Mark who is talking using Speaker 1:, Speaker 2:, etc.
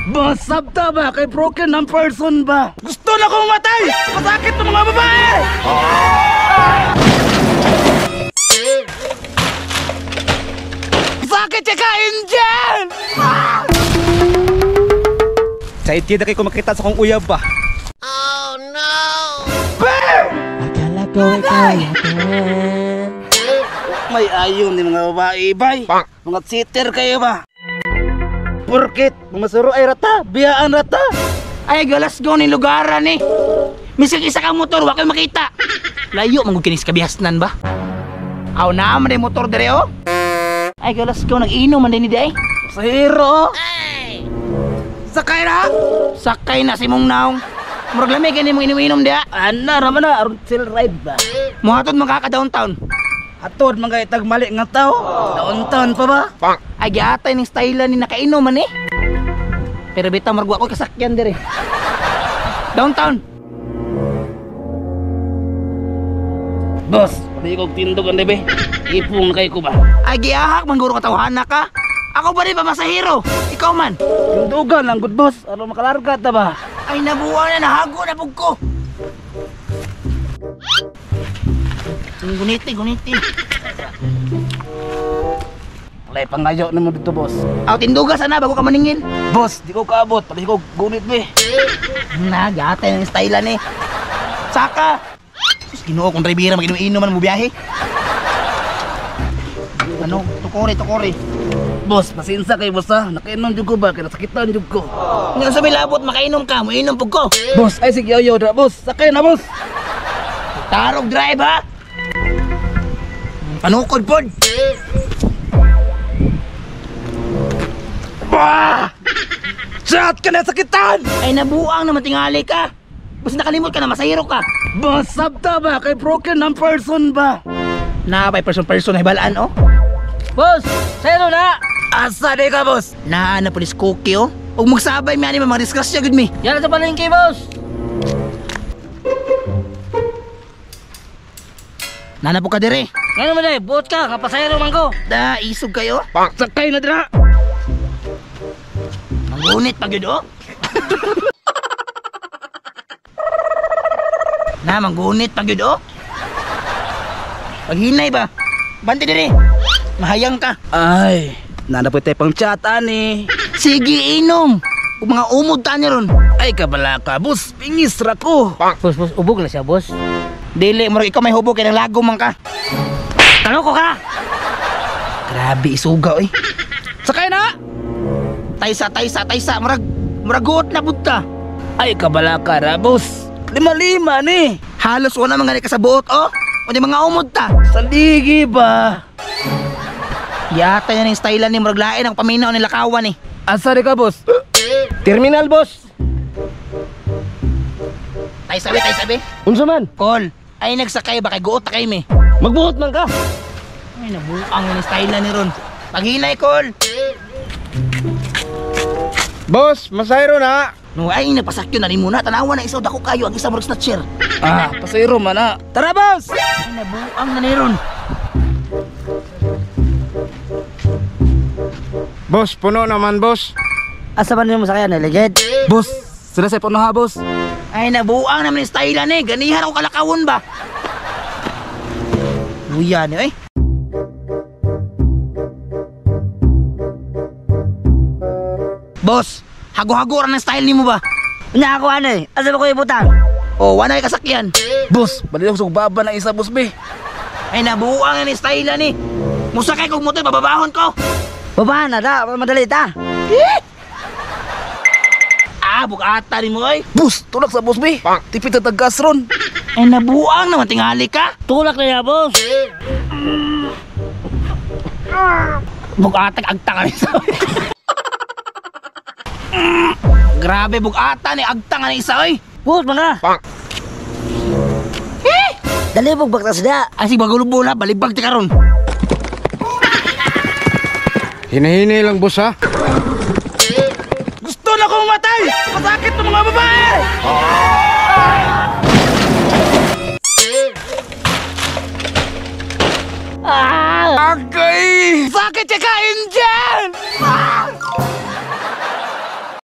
Speaker 1: Boss, sabta ba? Kay broken ng person ba? Gusto na kong matay! Masakit ng mga babae! Sakit siya ka, Angel! Excited na kayo kung makita sa kong uyab ba?
Speaker 2: Oh no!
Speaker 1: Bam!
Speaker 3: Akala ko ikaw yan.
Speaker 1: May ayon ni mga babae, bay. Mga cheater kayo ba? Porkit, mga suro ay rata, biyaan rata.
Speaker 4: Ay, galas go ni lugaran eh. Misag isa kang motor, wa kayo makita. Layo, manggug kinis kabihasnan ba? Aw na, man motor dire oh. Ay, galas go, nag-inom man din ni day.
Speaker 1: Sa hero. Sakay na!
Speaker 4: Sakay na si mong naong. Murag lamig gani mong inom-inom diha.
Speaker 1: Ana, raman na, aron chill ride ba?
Speaker 4: Muhatod man ka downtown.
Speaker 1: Hatod man kay tagmali nga tao. Downtown pa ba?
Speaker 4: Ay, giatay ning style ni nakainom man eh. Pero bitaw murag wa ko kasakyan dire. Downtown.
Speaker 1: Boss, pati kog tindog ang debe. Ipong na kayo ko ba?
Speaker 4: Ay, giahak man guro katawhana ka. Ako ba rin pamasahero? Ikaw man.
Speaker 1: Tindugan lang good boss, aron makalarga ta ba?
Speaker 4: Ay, nabuwa na, nahago na pug ko. Guniti, guniti.
Speaker 1: Walay pangayo na mo dito, boss.
Speaker 4: Aw, tinduga sana bago ka maningil.
Speaker 1: Boss, di ko kaabot, pati ko gunit be.
Speaker 4: Na, gatay ng style ni. Saka. Sus, Ginoo kung drivera maginom-inom man mo biyahe. Ano, tukore, tukore.
Speaker 1: Boss, pasinsa kay boss ha. Nakainom jud ko ba kay nasakitan jud ko.
Speaker 4: Nga sa milabot makainom ka, moinom pug ko.
Speaker 1: Boss, ay sige ayo dra boss. Sakay na boss.
Speaker 4: Tarog drive ha. Panukod pod.
Speaker 1: Bah! Chat ka na sakitan!
Speaker 4: Ay nabuang naman tingali ka. Basta nakalimot ka na masahero ka.
Speaker 1: Boss, sabta ba kay broken ng person ba?
Speaker 4: Na bay person-person na hibalaan oh.
Speaker 3: Boss, sero na.
Speaker 1: Asa di ka boss?
Speaker 4: Naa na pulis cookie oh. Ug magsabay mi ani mga disgrasya gud mi.
Speaker 3: Yan sa palengke, boss.
Speaker 4: Nana po ka dire.
Speaker 3: Ngano man day, buot ka, kapasayro man ko.
Speaker 4: Da isog kayo.
Speaker 1: Sakay na dra.
Speaker 4: Manggunit pa gyud oh. Na manggunit pa gyud oh. Paghinay ba? Bante dire. Mahayang ka.
Speaker 1: Ay, nana po tayo pang chat ani.
Speaker 4: Sige inom. Ug mga umod ta ni ron.
Speaker 1: Ay kabala ka boss, pingis ra ko.
Speaker 3: Boss, boss, ubog na siya, boss.
Speaker 4: Dili murag ikaw may hubog kay naglago man ka. Kaloko ka. Grabe isuga oy.
Speaker 1: Sakay na.
Speaker 4: Taysa taysa taysa murag murag guot na pud ta.
Speaker 1: Ay kabala ka ra boss. Lima-lima ni.
Speaker 4: Halos wala man gani ka sa buot oh. Unya mga umod ta.
Speaker 1: Saligi ba?
Speaker 4: Yata yan ang style ni murag lain ang paminaw ni lakawan eh.
Speaker 1: Asa di ka boss?
Speaker 3: Terminal, boss.
Speaker 4: Taysa be, taysa be.
Speaker 3: Unsa man?
Speaker 4: Call. Ay nagsakay ba kay guot ta kay mi.
Speaker 3: Magbuot man ka.
Speaker 4: Ay nabuang ni style ni ron. Paghinay call.
Speaker 5: Boss, masayro na.
Speaker 4: No ay nagpasakyo na nimo na tanawa na isa dako kayo ang isa murag snatcher.
Speaker 1: Ah, pasayro man na. Tara boss.
Speaker 4: Ay nabuang na ni ron.
Speaker 5: Boss, puno naman, boss.
Speaker 3: Asa man nimo sakayan, ligid?
Speaker 1: Boss, sila sa puno ha boss.
Speaker 4: Ay nabuang naman ni style ni. Ganihan ako kalakawon ba. Luya ni oy. Boss, hago-hago ra ng style nimo ba?
Speaker 3: Unya ako ani, asa ba ko ibutang?
Speaker 4: Oh, wala kay kasakyan.
Speaker 1: Boss, bali ako sa baba na isa boss be.
Speaker 4: Ay nabuang na ni style ni. Musakay kog motor bababahon ko.
Speaker 3: Baba na da, madali ta.
Speaker 4: Ah, bugata ni mo oy.
Speaker 1: Boss, tulak sa boss be. Tipid ta tag gas ron.
Speaker 4: Ay nabuang naman tingali ka.
Speaker 3: Tulak na ya, boss.
Speaker 4: Bugata agta ka ni isa. Grabe bugata ni agta nga ni isa oy.
Speaker 3: Buot man ka. Dali bug baktas da.
Speaker 4: Ay si bagulubula balibag ti karon.
Speaker 5: Hinahinay lang, boss, ha?
Speaker 1: Gusto na kong matay! Masakit ng mga babae!
Speaker 3: Ah!
Speaker 1: Agay! Sakit siya ka, Angel! Ah!